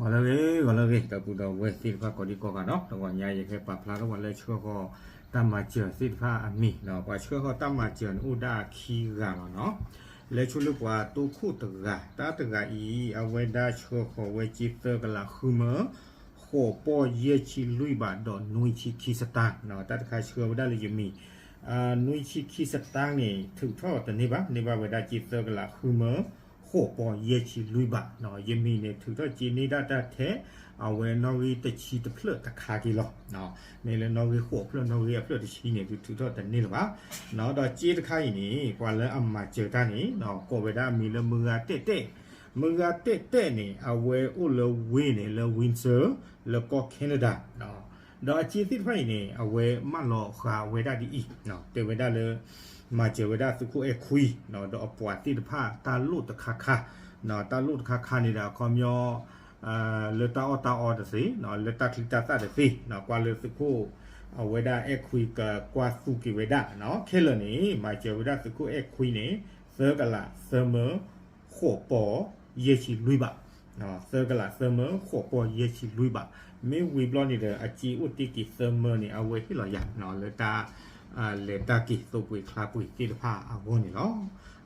ဂီၤလၢအဂ့ၤ ဂီၤလၢအဂ့ၤ ဒီပုၢ်ဒီဝဲၢ်သ့ၣ်တဖၣ်ကိးဒံကိးဂၤနီၤ, တဂီၤညါယကဟဲပာ်ဖျါထီၣ်ပှၤလၢဆှၢဃီၤတၢ်မၤစၢၤသ့ၣ်တဖၣ်အမံၤနီၤ, ပှၤဆှၢဃီၤတၢ်မၤစၢၤန့ၣ် အိၣ်ဒၣ်ခံဂၤလီၤနီၤ. လဲၤဆူလၢပှၤတိခိၣ်တဂၤ, တၢ်တဂၤအံၤ အဝဲဒၣ်ဆှၢဃီၤဝဲစ့သၢကလးဃုမၢ ဃိးပီၢ်ယဲၢ်ဆံလွံၢ်ဘးဒီးနွံဆံခံစတၢ်, တၢ်တခါဆှၢဝဲဒၣ်လၢယမံၤ နွံဆံခံစတၢ်န့ၣ် ထုးထီၣ်တန့ၢ်ဘၣ်, န့ၢ်ဘၣ်ဝဲဒၣ်စ့သၢကလးဃုမၢ ဃိးပီၢ်ယဲၢ်ဆံလွံၢ်ဘး, ယမံၤန့ၣ် ထုးထီၣ်စ့န့ၢ်ဒၣ်တၢ်ထဲ အဝဲနီၣ်ဂံၢ်တဆံတဖျၢၣ်တခါက့ၤလီၤ. မ့ၢ်လၢနီၣ်ဂံၢ်ဃိးဖျၢၣ် နီၣ်ဂံၢ်အဖျၢၣ်တဆံန့ၣ် ဒုးထုးထီၣ်တန့ၢ်လၢၤဘၣ်. ဒီးစ့တခါအံၤန့ၣ် ပှၤလၢအမၤစၢၤတၢ်န့ၣ် ကိးဝဲဒၣ်အမံၤလၢမုၢ်ဂၤတဲာ်တဲာ်, မုၢ်ဂၤတဲာ်တဲာ်န့ၣ် အဝဲအိၣ်လၢဝ့ၢ်န့ၣ် လၢ Windsor လၢကီၢ် Canada ဒီးအစ့သ့ၣ်တဖၣ်အံၤန့ၣ် အဝဲမၢလီၤဃာ်ဝဲဒၣ်ဒ်အံၤ, တဲဝဲဒၣ်လၢ မၤစၢၤဝဲဒၣ်သုးခိၣ်အဲၣ်ခွံ, ဒီးအပှၤသ့ၣ်တဖၣ်တၢ်လိၣ်တခါခါ, တၢ်လိၣ်တခါခါန့ၣ်ဒီးအခီပညီ လၢတၢ်အီၣ်တၢ်အီတသ့, လၢတၢ်ချံတၢ်သၣ်တသ့, ကွၢ်လၢသုးခိၣ် အဝဲဒၣ်အဲၣ်ခွံကကွၢ်သူက့ၤဝဲဒၣ်, ခဲလၢာ်န့ၣ် မၤစၢၤဝဲဒၣ်သုးခိၣ်အဲၣ်ခွံန့ၣ် သၢကလးသၢမၢ ဃိးပီၢ်ယဲၢ်ဆံလွံၢ်ဘး, သၢကလးသၢမၢ ဃိးပီၢ်ယဲၢ်ဆံလွံၢ်ဘး, မ့ၢ်ဝံၤဘျီန့ၣ်ဒီး အစ့အိၣ်တ့ၢ်က့ၤသၢမၢန့ၣ် အဝဲဟ့ၣ်လီၤယၤ လၢတၢ် လဲၤတၢ်က့ၤသိပှ့ၤချါပှ့ၤသ့ၣ်တဖၣ်အဂီၢ်န့ၣ်လီၤ.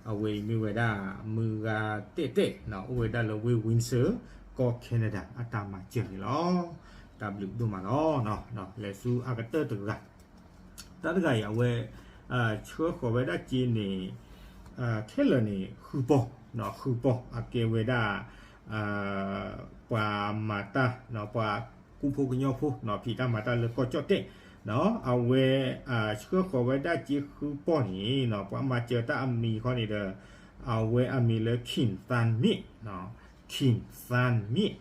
အဝဲအံၤမ့ၢ်ဝဲဒၣ် မုၢ်ဂၤတဲာ်တဲာ် အိၣ်ဝဲဒၣ်လၢဝ့ၢ် Windsor ကီၢ် Canada အတၢ်မၤစၢၤန့ၣ်လီၤ. တၢ်ဘျုးဒိၣ်မးလီၤ. လဲၤဆူအကတၢၢ်တဂၤ, တၢ်တဂၤအံၤ အဝဲ ဆှၢဃီၤဝဲဒၣ်စ့န့ၣ် ခဲလၢာ်န့ၣ် ဃုပီၢ်, ဃုပီၢ် အကဲဝဲဒၣ် ပှၤမၤတၢ် ပှၤကူဖိကညီဖိ ဖံးတၢ်မၤတၢ်လၢကီၢ်ကၠီၣ်တဲၣ်, အဝဲ ဆှၢဃီၤဝဲဒၣ်စ့ဃုပီၢ်န့ၣ် ပှၤမၤစၢၤတၢ်အမံၤခီန့ၣ်ဒီး အဝဲအမံၤလၢ Kin Thang Miet, Kin Thang Miet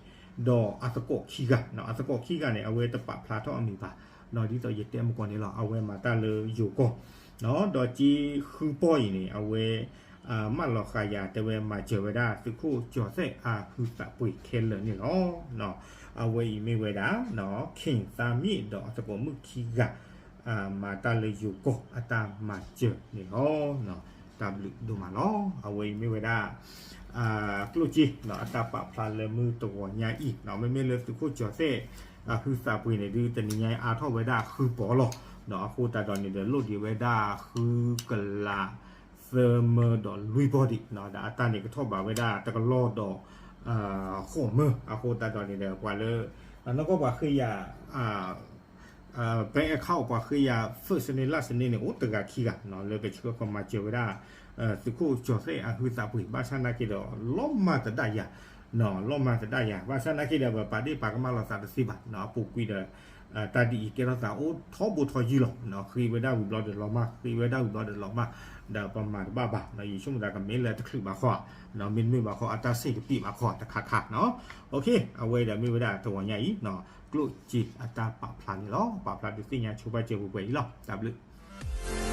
ဒီးအသကိးခံဂၤ, အသကိးခံဂၤန့ၣ် အဝဲတပာ်ဖျါထီၣ်အမံၤဘၣ်, ဒ်သိးယတဲမကီၢ်န့ၣ်လီၤ. အဝဲမၤတၢ်လၢယိၤကီၢ်, ဒီးစ့ဃုပီၢ်အံၤန့ၣ် အဝဲ မၢလီၤဃာ်ယၤ တဲဝဲမၤစၢၤဝဲဒၣ်သုးခိၣ်ကၠီၤသဲၣ်အဟုသးပှ့ၤခဲလၢာ်န့ၣ်လီၤ. အဝဲအံၤမ့ၢ်ဝဲဒၣ် Kin Thang Miet ဒီးအသကိးမုၣ်ခံဂၤ မၤတၢ်လၢယိၤကီၢ်အတၢ်မၤစၢၤန့ၣ်လီၤ. တၢ်ဘျုးဒိၣ်မးလီၤ. အဝဲအံၤမ့ၢ်ဝဲဒၣ် ကျိၣ်စ့ အတၢ်ပာ်ဖျါလၢမုၢ်တဂီၤညါအံၤ, မ့မ့ၢ်လၢသုးခိၣ်ကၠီၤသဲၣ် အဟုသးပှ့ၤန့ၣ် ဒုးတနံၤညါအါထီၣ်ဝဲဒၣ်ဃုပီၢ်လီၤ. အဃိသတးဒီးန့ၣ်ဒီး လိၣ်ဒံးဝဲဒၣ်ဃုကလး သၢမၢဒီးလွံၢ်ပီၢ်ဒံး, ဒီးအတၢ်န့ၣ်ကထီၣ်ဘးဝဲဒၣ်တကလီၢ်ဒီး ဃိးမၢ, အဃိသတးဒီးန့ၣ်ဒီး ပှၤလၢ နီၢ်ကီၢ်ပှၤဃ့ယၤ bank account ပှၤဃ့ယၤ first စနေ last စနေန့ၣ် အိၣ်တဂၤခံဂၤ လၢကဆှၢဃီၤမၤစၢၤဝဲဒၣ် သုးခိၣ်ကၠီၤသဲၣ်အဟုသးပှ့ၤ, ဘၣ်ဆၣ်နာ်က့ဒီး လီၤမၢ်သဒၣ်ယၤ, လီၤမၢ်သဒၣ်ယၤ, ဘၣ်ဆၣ်နာ်က့ဒီး ပပာ်ဒ့ၣ်ပာ်ကမၣ်လိာ်သးတသ့ဘၣ်, အပူၤကွံာ်ဒီး တၢ်ဒ်အံၤကဲထီၣ်သးအိၣ်ထီဘိထီယုၢ်လီၤ. ဃ့ဝဲဒၣ်ဝံၤဘျီဒီးလီၤမၢ်, ဃ့ဝဲဒၣ်ဝံၤဘျီဒီးလီၤမၢ်, ဒီးပမၤတဘၣ်ဘၣ်, ယဆိကမိၣ်သးကမ့ၢ်လၢတချုးဘၣ်ဃီ, မ့တမ့ၢ်ဘၣ်ဃီ အတၢ်ဆံးတပံးဘၣ်ဃီတခါခါနီၤ. အဝဲဒီးမ့ၢ်ဝဲဒၣ်တဂီၤညါအံၤ ကျိၣ်စ့အတၢ်ပာ်ဖျါန့ၣ်လီၤ. ပာ်ဖျါဒုးသ့ၣ်ညါဆိပာ်စၢၤပှဲၤပှဲၤအံၤလီၤ. တၢ်ဘျုး